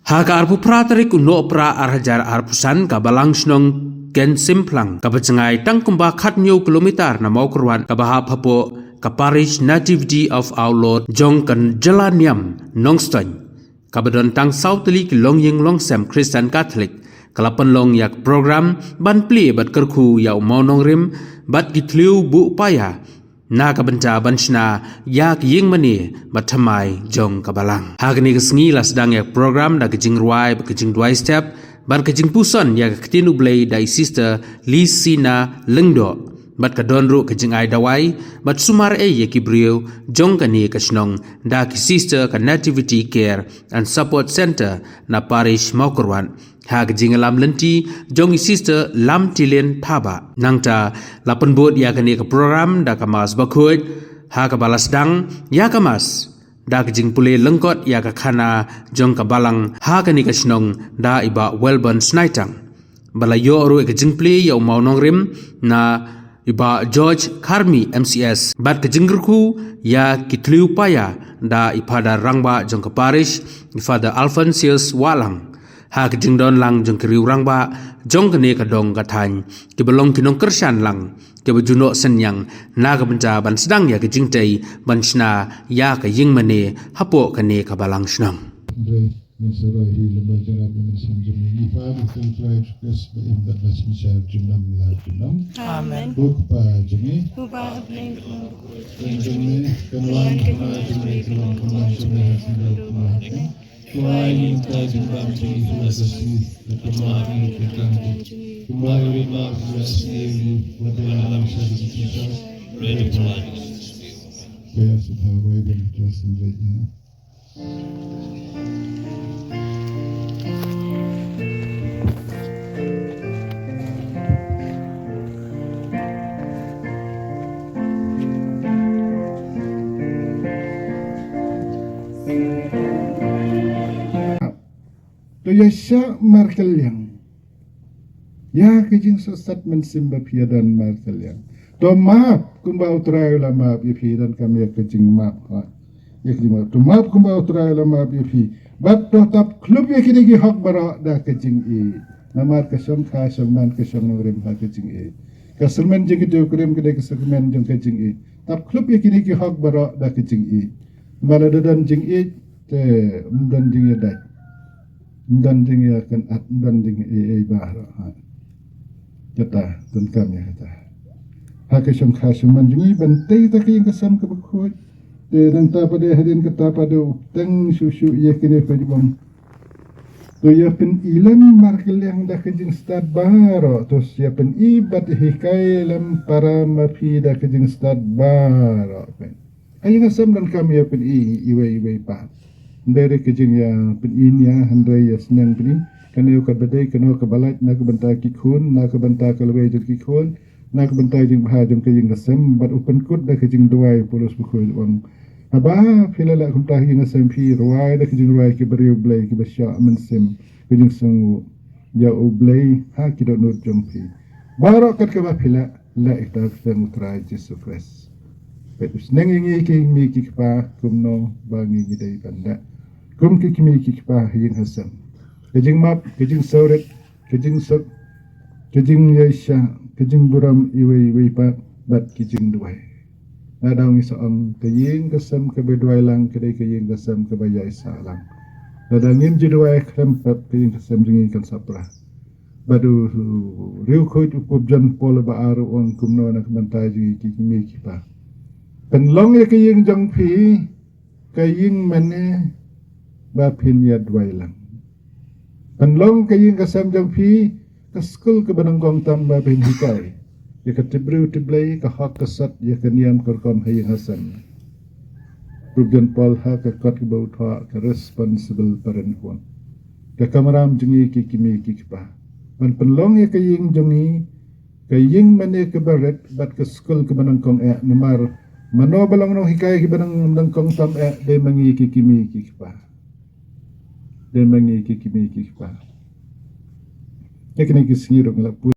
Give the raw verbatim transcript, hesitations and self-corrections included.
Ha ka arphew phra tarik u Nohprah ar hajar arphew san, ka Balang Shnong Ken Simphlang kaba jngai tang kumba khathynñiew kilometer na Mawkyrwat kaba hap hapoh ka Parish Nativity of Our Lord jong ka jylla niam Nongstoiñ, kaba don tang saw tylli ki longïing longsem Khristan Katholik, ka la pynlong ïa ka program ban plie bad kyrkhu ïa u mawnongrim bad ki thliew buh paia na ka bynta ban shna ïa ka ïingmane bathymmai jong ka Balang. Ha kane ka sngi la sdang ïa ka program da ka jingrwai bad ka jingduwai step bad ka jingpuson ïa ka Ktien U Blei da i Sister Lisina Lyngdoh, bad ka don ruh ka jingai dawai bad sumar ei ïa ki briew jong kane ka shnong da ki sister ka Nativity Care and Support Centre na Parish Mawkyrwat. Ha ka jingïalam lynti jong i Sister Lamtilin Thabah. Nangta la pynbud ïa kane ka program da ka Mass bakhuid, ha kaba la sdang ïa ka Mass da ka jingpule lyngkot ïa ka khana jong ka Balang ha kane ka shnong da i Bah Welburn Snaitang. Ba la ïoh ruh ïa ka jingplie ïa u mawnongrim na i Bah George Kharmi M C S, bad ka jingkyrkhu ïa ki thliew paia da i Phadar Rangbah jong ka Parish, i Father Alphonsius Wahlang. Ha ka jingdon lang jong ki riew rangbah jong kane ka dong ka thaiñ, kiba long ki nongkyrshan lang, kiba ju noh synñiang na ka bynta ban sdang ïa ka jingtei ban shna ïa ka ïingmane hapoh kane ka Balang Shnong. Hynrei ngin sa roi hi lem bad jingïarap jong U Mynsiem jong ngi. Ngi pan ïa U Trai Jisu Khrist ba im bad ba synshar junom la junom. Amen. Ko Kpa jong ngi, uba ha bneng, jong ngi, ka mon ka jong ngi ka long kumba jong ngi, ka long kumba jong ngi. Ko ai ngi mynta jingbam jong ngi kaba shisha, bad ko map ïa ngi ki kyrdan jong ngi, kumba ngi map ïa kiba sngewsih ïa ngi, wat ïa ngi sha ki jingpynshoi, hynrei pynlait ïa ngi na ki jingpynshoi. Ko ïa sngewbha wai biang ïa ki jingpynshoi. To ïa shah markylliang ïa ka jingsngewsih mynsiem ba phi ïa don markylliang. To map kumba U Trai u la map ïa phi, donkam ïa ka jingmap, ha. Ïa ka jingmap. To map kumba U Trai u la map ïa phi. Bad to tap khlem ïa kine ki hok baroh da ka jingïeit. Namar ka shongkha shongman ka shong nongrim ha ka jingïeit. Ka syrmen jong ki diengphna ka dei ka syrmen jong ka jingïeit. Tap khlem ïa kine ki hok baroh da ka jingïeit. Namar lada don jingïeit te ym don jingïadait. Ym don jingïakynad, ym don jingïeit baroh, ha. Kata, donkam ïa kata. Ha ka shongkha shongman jong ngi ban tei ïa ka ïing ka sem kaba khuid. Te nangta pat de hadien kata pat de u teng shuh shuh ïa kine pat jong. To ïa pyni lem markylliang da ka jingstad baroh, to ïa pyni bad hikai lem para ma phi da ka jingstad baroh. Ka ïing ka sem donkam ïa pyni iwei iwei pat. Hynrei ka jingïa pyni nia, hynrei ïa sneng pyni. Kane ka ba dei, kane ka ba lait na ka bynta ki khun, na ka bynta ka lawei jong ki khun, na ka bynta jingbha jong ka ïing ka sem, bad u pynkut da ka jingduwai Paulus bakhuid u ong. Haba phi la leh kumta ha ka ïing ka sem phi, rwai da ka jingrwai ki briew Blei kiba shah mynsiem, ka jingsngew ïa U Blei ha ki dohnud jong phi. Baroh kat kaba phi leh, leh ïa ka kyrteng U Trai Jisu Khrist. Peit u sneng ïa ngi ki kmie ki kpa kumno ba ngi ngi dei ban leh kum ki kmie ki kpa ha ïing ha sem. Ka jingmap, ka jingsngewrit, ka jingsuk, ka jingïaishah, ka jingburom iwei iwei pat, bad ki jingduwai. Lada ngi sa ong ka ïing ka sem kaba duwai lang ka dei ka ïing ka sem kaba ïaishah lang. Lada ngim ju duwai khlem pep ka ïing ka sem jong ngi kan sa pra. Bad u riewkhuid u Pope John Paul ba ar u ong kumno na ka bynta jong ngi ki kmie ki kpa. Pynlong ïa ka ïing jong phi ka ïingmane ba phin ïa duwai lang. Pynlong ka ïing ka sem jong phi ka skul kaba nyngkong tam ba phin hikai ïa ka tip briew tip Blei, ka hok ka sot, ïa ka niam ka rukom ha ïing ha sem. Pope John Paul ha ka kot kaba u thoh ka responsible parenthood. Ka kamram jong ngi ki kmie ki kpa ban pynlong ïa ka ïing jong ngi ka ïingmane kaba rit bad ka skul kaba nyngkong eh, namar mano ba long nonghikai kiba nyng-, nyngkong tam eh, dei ma ngi ki kmie ki kpa. Dei ma ngi ki kmie ki kpa. Ïa kine ki sngi ruh nga la put